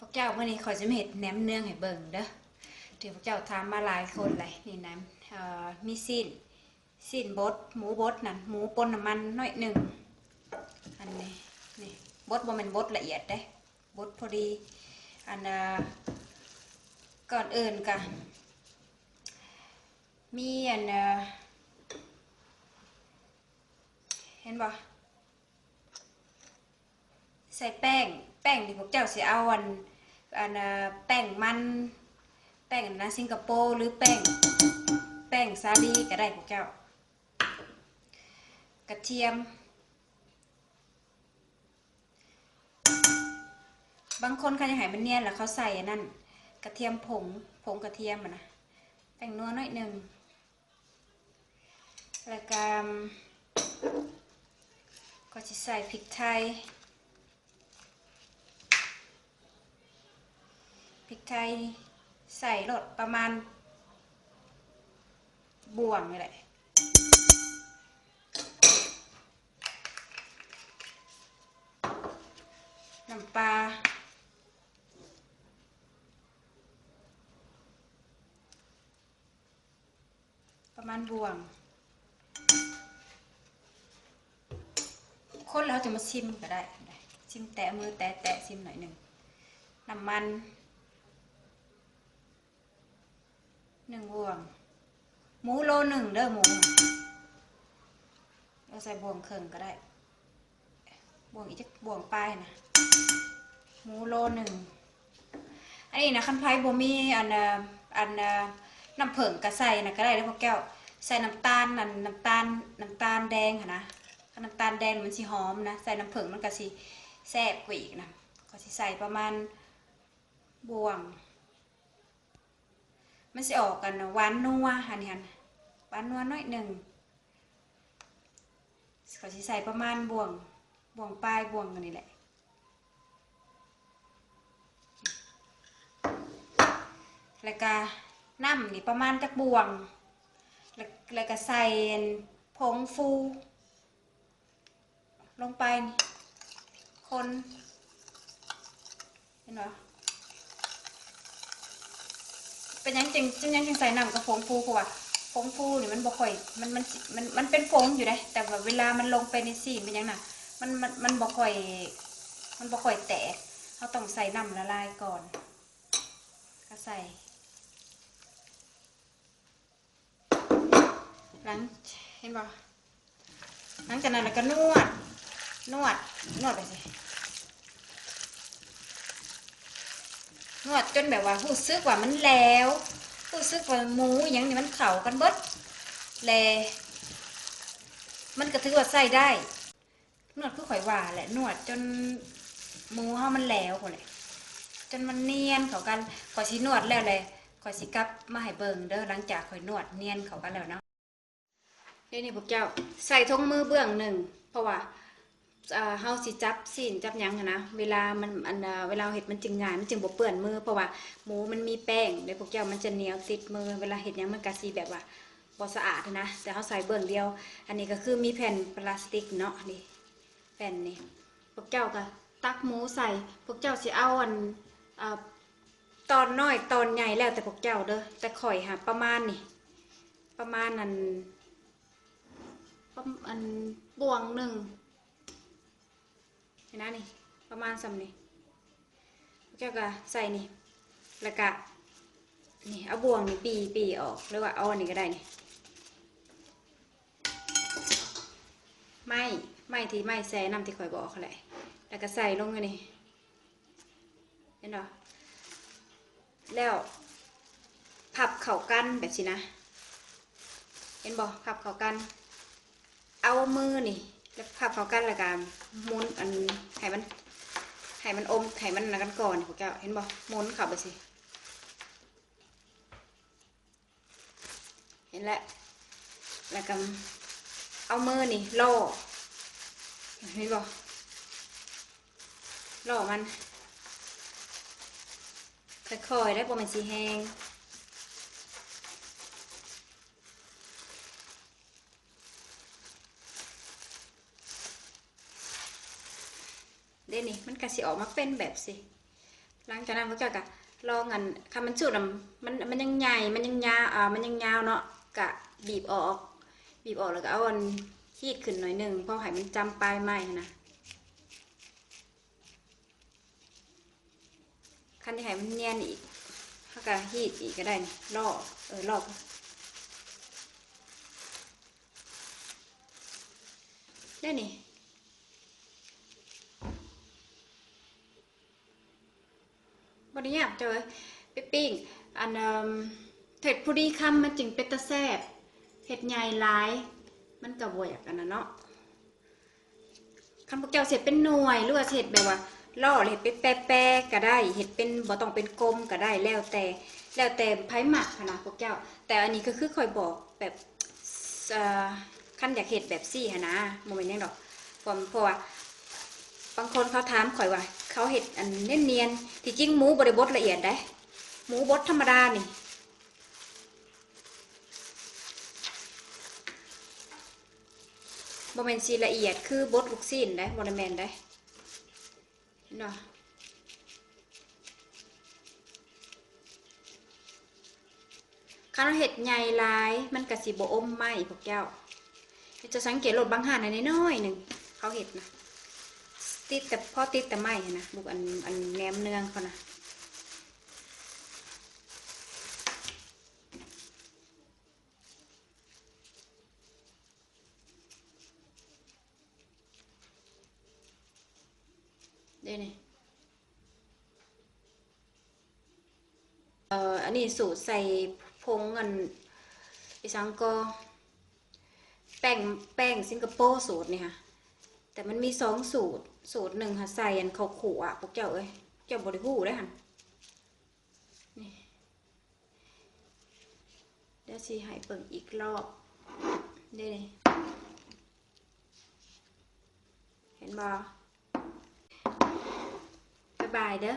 ພວກເຈົ້າ ມື້ນີ້ຂ້ອຍຈະມາເຮັດແໜມເນືອງໃຫ້ເບິ່ງເດີ ທີ່ພວກເຈົ້າຖາມມາຫຼາຍຄົນແຫຼະ. ນີ້ນະ ເອີ ມີຊີ້ນ ຊີ້ນບົດ ໝູບົດນັ້ນ ໝູປົນນ້ຳມັນໜ້ອຍໜຶ່ງ. ອັນນີ້ ນີ້ບົດ ບໍ່ແມ່ນບົດລະອຽດເດ້ ບົດພໍດີ. ອັນ ເອີ ກ່ອນອື່ນກະມີອັນ ເອີ ເຫັນບໍ່? ໃສ່ແປ້ງ ແປ້ງທີ່ພວກເຈົ້າຊິເອົາອັນ ອັນ ເອີ ແປ້ງມັນ ແປ້ງອັນນະ ສິງກະໂປ ຫຼືແປ້ງ ແປ້ງສາລີກໍໄດ້ພວກເຈົ້າ. ກະທຽມ ບາງຄົນເຂົາຢາກໃຫ້ມັນນຽນ ແລ້ວເຂົາໃສ່ອັນນັ້ນ ກະທຽມຜົງ ຜົງກະທຽມຫັ້ນນະ ແປ້ງນົວໜ້ອຍໜຶ່ງ. ແລ້ວກະ ກໍຊິໃສ່ພິກໄທ ພິກໄທໃສ່ໂລດປະມານບ່ວງນີ້ແຫຼະ. ນ້ຳປາ ປະມານບ່ວງ. ຄົນແລ້ວເຮົາຈະມາຊິມກໍໄດ້ ຊິມແຕະມືແຕະໆ ຊິມໜ້ອຍໜຶ່ງ. ນ້ຳມັນ ໜຶ່ງບ່ວງ. ໝູໂລໜຶ່ງເດີ ໝູ ເອົາໃສ່ບ່ວງເຄິ່ງກໍໄດ້. ບ່ວງອີກຈັກບ່ວງປາຍນະ ໝູໂລໜຶ່ງ. ອັນນີ້ນະ ຄັນໃຜບໍ່ມີອັນ ອັນ ນ້ຳເຜິ້ງກະໃສ່ນະກະໄດ້ເດີພວກເຈົ້າ. ໃສ່ນ້ຳຕານ ອັນ ນ້ຳຕານ ນ້ຳຕານແດງຫັ້ນນະ ຄັນນ້ຳຕານແດງມັນຊິຫອມນະ ໃສ່ນ້ຳເຜິ້ງມັນກະຊິແຊບກວ່າອີກນະ. ກໍຊິໃສ່ປະມານບ່ວງ ມັນຊິອອກອັນຫວານນົວຫັ້ນນີ້ຫັ້ນ ຫວານນົວໜ້ອຍໜຶ່ງ. ຂ້ອຍຊິໃສ່ປະມານບ່ວງ ບ່ວງປາຍບ່ວງອັນນີ້ແຫຼະ. ແລ້ວກະນ້ຳນີ້ປະມານຈັກບ່ວງ ແລ້ວ ແລ້ວກະໃສ່ອັນຜົງຟູ ລົງໄປນີ້ ຄົນ ເຫັນບໍ່? ເປັນຫຍັງຈຶ່ງ ເປັນຫຍັງຈຶ່ງໃສ່ນ້ຳກັບຜົງຟູ? ເພາະວ່າຜົງຟູນີ້ມັນບໍ່ຄ່ອຍ ມັນ ມັນ ມັນ ມັນເປັນຜົງຢູ່ເດ້ ແຕ່ວ່າເວລາມັນລົງໄປໃນຊີ້ນເປັນຫຍັງນະ ມັນ ມັນ ມັນບໍ່ຄ່ອຍ ມັນບໍ່ຄ່ອຍແຕກ. ເຮົາຕ້ອງໃສ່ນ້ຳລະລາຍກ່ອນ ກໍໃສ່ ຫຼັງ ເຫັນບໍ່? ຫຼັງຈາກນັ້ນແລ້ວກໍນວດ ນວດ ນວດໄປຊິ ນວດຈົນແບບວ່າຮູ້ສຶກວ່າມັນແຫຼວ ຮູ້ສຶກວ່າໝູອີ່ຫຍັງນີ້ມັນເຂົ້າກັນເບິດ ແລະ ມັນກໍຖືວ່າໃຊ້ໄດ້. ນວດຄືຂ້ອຍວ່າແຫຼະ ນວດຈົນໝູເຮົາມັນແຫຼວພຸ້ນແຫຼະ ຈົນມັນນຽນເຂົ້າກັນ. ຂ້ອຍຊິນວດແລ້ວແຫຼະ ຂ້ອຍຊິກັບມາໃຫ້ເບິ່ງເດີ ຫຼັງຈາກຂ້ອຍນວດນຽນເຂົ້າກັນແລ້ວເນາະ. ດຽວນີ້ພວກເຈົ້າໃສ່ຖົງມືເບື້ອງໜຶ່ງ ເພາະວ່າ ເຮົາຊິຈັບຊີ້ນຈັບຫຍັງຫັ້ນນະ ເວລາມັນ ອັນ ເວລາເຮົາເຮັດມັນຈຶ່ງງ່າຍ ມັນຈຶ່ງບໍ່ເປື້ອນມື ເພາະວ່າໝູມັນມີແປ້ງເດ້ພວກເຈົ້າ ມັນຈະໜຽວຕິດມື ເວລາເຮັດຫຍັງມັນກະຊິແບບວ່າ ບໍ່ສະອາດຫັ້ນນະ ແຕ່ເຮົາໃສ່ເບື້ອງດຽວ. ອັນນີ້ກໍຄືມີແຜ່ນພລາສຕິກເນາະ ນີ້ ແຜ່ນນີ້ ພວກເຈົ້າກໍຕັກໝູໃສ່ ພວກເຈົ້າຊິເອົາອັນ ເອີ ຕອນນ້ອຍຕອນໃຫຍ່ແລ້ວແຕ່ພວກເຈົ້າເດີ ແຕ່ຂ້ອຍຫາປະມານນີ້ ປະມານອັນ ປະ ອັນ ບ່ວງໜຶ່ງ ເຫັນນະ ນີ້ປະມານສ່ຳນີ້ ເຈົ້າກໍໃສ່ນີ້ ແລ້ວກະນີ້ ເອົາບ່ວງນີ້ປີ້ ປີ້ອອກ ຫຼືວ່າເອົາອັນນີ້ກໍໄດ້ນີ້ ໄມ້ ໄມ້ທີ່ ໄມ້ແຊ່ນ້ຳທີ່ຂ້ອຍບອກຫັ້ນແຫຼະ ແລ້ວກໍໃສ່ລົງຢູ່ນີ້ ເຫັນບໍ່? ແລ້ວພັບເຂົ້າກັນແບບຊີ້ນະ ເຫັນບໍ່? ພັບເຂົ້າກັນ ເອົາມືນີ້ ແລ້ວພັບເຂົ້າກັນ ແລ້ວກໍໝູນ ອັນ ໃຫ້ມັນ ໃຫ້ມັນອົມ ໃຫ້ມັນອັນນັ້ນກັນກ່ອນ ພວກເຈົ້າເຫັນບໍ່? ໝູນເຂົ້າໄປຊີ້ ເຫັນແລ້ວ ແລ້ວກໍເອົາມືນີ້ລໍ້ ເຫັນບໍ່? ລໍ້ມັນຄ່ອຍໆ ໄດ້ ບໍ່ແມ່ນຊິແຮງ. ເດ້ນີ້ ມັນກະຊິອອກມາເປັນແບບຊີ້. ຫຼັງຈາກນັ້ນພວກເຈົ້າກະລອງອັນ ຄັນມັນສຸດນຳ ມັນ ມັນຍັງໃຫຍ່ ມັນຍັງຍາວ ເອີ ມັນຍັງຍາວເນາະ ກະບີບອອກ ບີບອອກແລ້ວກະເອົາອັນ ຮີດຂຶ້ນໜ້ອຍໜຶ່ງ ເພາະໃຫ້ມັນຈຳປາຍໄມ້ຫັ້ນນະ. ຄັນຢາກໃຫ້ມັນນຽນອີກ ເຮົາກະຮີດອີກກະໄດ້ ລໍ້ ເອີ ລໍ້ ໄດ້ນີ້. ບໍ່ໄດ້ຍາກເຈົ້າເອີຍ ໄປປີ້ງ ອັນ ເອີ່ມ ເຮັດພໍດີຄຳມັນຈຶ່ງເປັນຕາແຊບ ເຮັດໃຫຍ່ຫຼາຍມັນກະບໍ່ຢາກອັນນັ້ນເນາະ. ຄັນພວກເຈົ້າຊິເຮັດເປັນໜ່ວຍ ຫຼືວ່າຊິເຮັດແບບວ່າຫຼໍ່ ເຮັດເປັນແປໆກະໄດ້ ເຮັດເປັນ ບໍ່ຕ້ອງເປັນກົມກະໄດ້ ແລ້ວແຕ່ ແລ້ວແຕ່ໃຜມັກຫັ້ນນະພວກເຈົ້າ. ແຕ່ອັນນີ້ກະຄືຂ້ອຍບອກແບບ ເອີ່ ຄັນຢາກເຮັດແບບຊີ້ຫັ້ນນະ ບໍ່ແມ່ນຫຍັງດອກ ເພາະ ເພາະວ່າບາງຄົນເຂົາຖາມຂ້ອຍວ່າ ເຂົາເຮັດອັນນຽນໆ ທີ່ຈິງໝູບໍ່ໄດ້ບົດລະອຽດໃດ ໝູບົດທຳມະດານີ້ ບໍ່ແມ່ນຊິລະອຽດຄືບົດລູກຊີ້ນໃດ ບໍ່ໄດ້ແມ່ນໃດ. ເນາະ ຄັນເຮົາເຮັດໃຫຍ່ຫຼາຍ ມັນກະຊິບໍ່ອົມໄມ້ພວກເຈົ້າ. ເຈົ້າສັງເກດໂລດ ບາງຮ້ານໜ້ອຍໆໜຶ່ງ ເຂົາເຮັດນະ ຕິດແຕ່ ພໍຕິດແຕ່ໄມ້ຫັ້ນນະ ລູກອັນ ອັນແໜມເໜືອງເຂົານະ. ເດ້ນີ້ ເອີ ອັນນີ້ສູດໃສ່ຜົງອັນ ອີ່ສັງກໍ ແປ້ງ ແປ້ງສິງກະໂປ ສູດນີ້ຫະ ແຕ່ມັນມີສອງສູດ ສູດໜຶ່ງຫະໃສ່ອັນເຂົ້າຂົ້ວ ພວກເຈົ້າເອີຍ ເຈົ້າບໍ່ໄດ້ຮູ້ເດ້ຫັ້ນ ນີ້. ດຽວຊິໃຫ້ເບິ່ງອີກລອບ ເດ້ ເຫັນບໍ່? ບາຍບາຍເດີ້